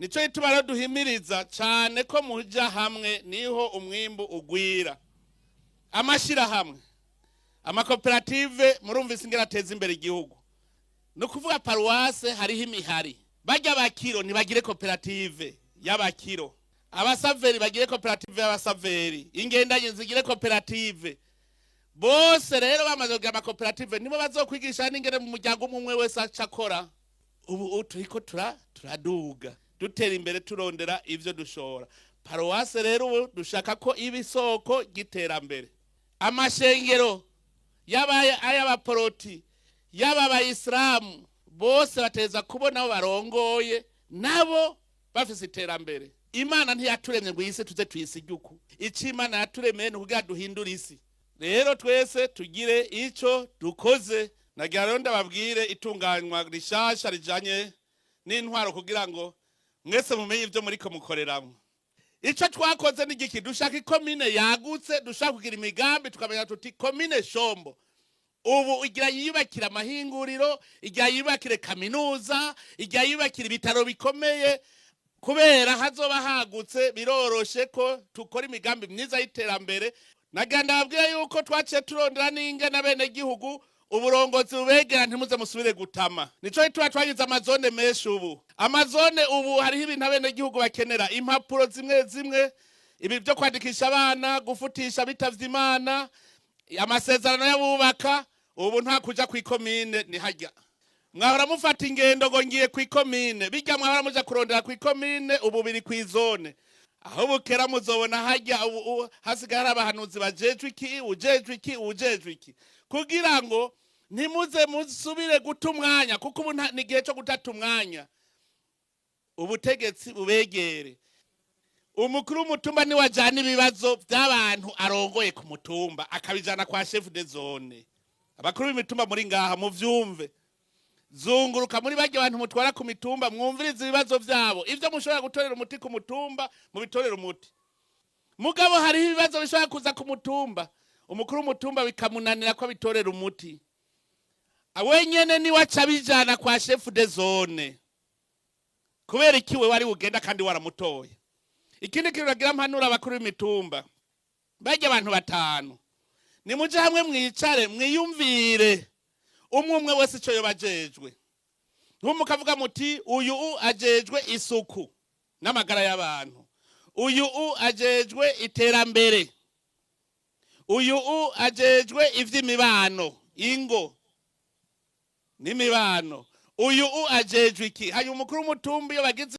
Nico gituma rero duhimiriza cane ko muja hamwe, niho umwimbu ugwira. Amashirahamwe, amakoperative, murumvise ingene ateza imbere igihugu. Ni ukuvuga paruwase hariho imihari, barya bakiro ntibagire koperative y'abakiro, abasaveri bagire koperative y'abasaveri, ingendanyi zigire koperative. Bose rero bamaze kugira amakoperative, nibo bazokwigisha n'ingene mu muryango umwe umwe wese aca akora. Ubu turiko turaduga, dutera imbere, turondera ivyo dushora. Paruwase rero ubu dushaka ko iba isoko ry'iterambere. Amashengero, yaba ay'abaporoti, yaba abayisilamu, bose bateza kubona abo barongoye nabo bafise iterambere. Imana ntiyaturemye ngo iyi tuze tuyisige uku. Icyo Imana yaturemeye ni ukugira duhindure isi. Rero twese tugire ico dukoze. Nagira rero ndababwire itunganywa rishasha rijanye n'intwaro, kugira ngo mwese mumenye ibyo muriko mukoreramwo. Ico twakoze ni igiki? Dushaka ikomine yagutse, dushaka kugira imigambi, tukamenya tuti komine Shombo ubu igira yiyubakira amahinguriro, igira yiyubakire kaminuza, igira yiyubakira ibitaro bikomeye. Kubera hazoba hagutse, biroroshe ko tukora imigambi myiza y'iterambere. Nagira ndababwira yuko twaciye turondera n'ingene abenegihugu uburongozi bubegera, ntimuze musubire gutama. Nico gituma twagize amazone menshi. Ubu amazone, ubu hariho ibintu abenegihugu bakenera, impapuro zimwe zimwe, ibi byo kwandikisha abana, gufutisha bitavye Imana, amasezerano y'abubaka. Ubu nta kuja kw'ikomine, ni harya mwahora mufata ingendo ngo ngiye kw'ikomine. Bijya mwahora muja kurondera kw'ikomine, ubu biri kw'izone. Aho bukera muzobona harya ubu hasigaye hari abahanuzi bajejwe iki, ujejwe iki, ujejwe iki, kugira ngo ntimuze musubire guta umwanya, kuko ubu ni igihe cyo gutata umwanya. Ubutegetsi bubegere. Umukuru w'umutumba niwe ajana ibibazo by'abantu arongoye ku mutumba, akabijana kwa chef de zone. Abakuru b'imitumba muri ngaha, muvyumve. Zunguruka muri barya bantu mutwara ku mitumba, mwumvirize ibibazo vyabo. Ivyo mushobora gutorera umuti ku mutumba, mubitorere umuti. Mugabo hariho ibibazo bishobora kuza ku mutumba, umukuru w'umutumba bikamunanira ko abitorera umuti wenyene, niwe aca abijana kwa chef de zone. Kubera iki we wari ugenda kandi waramutoye? Ikindi kintu nagira mpanura abakuru b'imitumba, barya abantu batanu, nimuje hamwe, mwicare, mwiyumvire umwe umwe wese ico yoba ajejwe. Nk'umukavuga muti uyu ajejwe isuku n'amagara y'abantu, uyu ajejwe iterambere, uyu ajejwe ivy'imibano, ingo n'imibano, uyu ajejwe iki. Hanyuma umukuru w'umutumba iyo bagize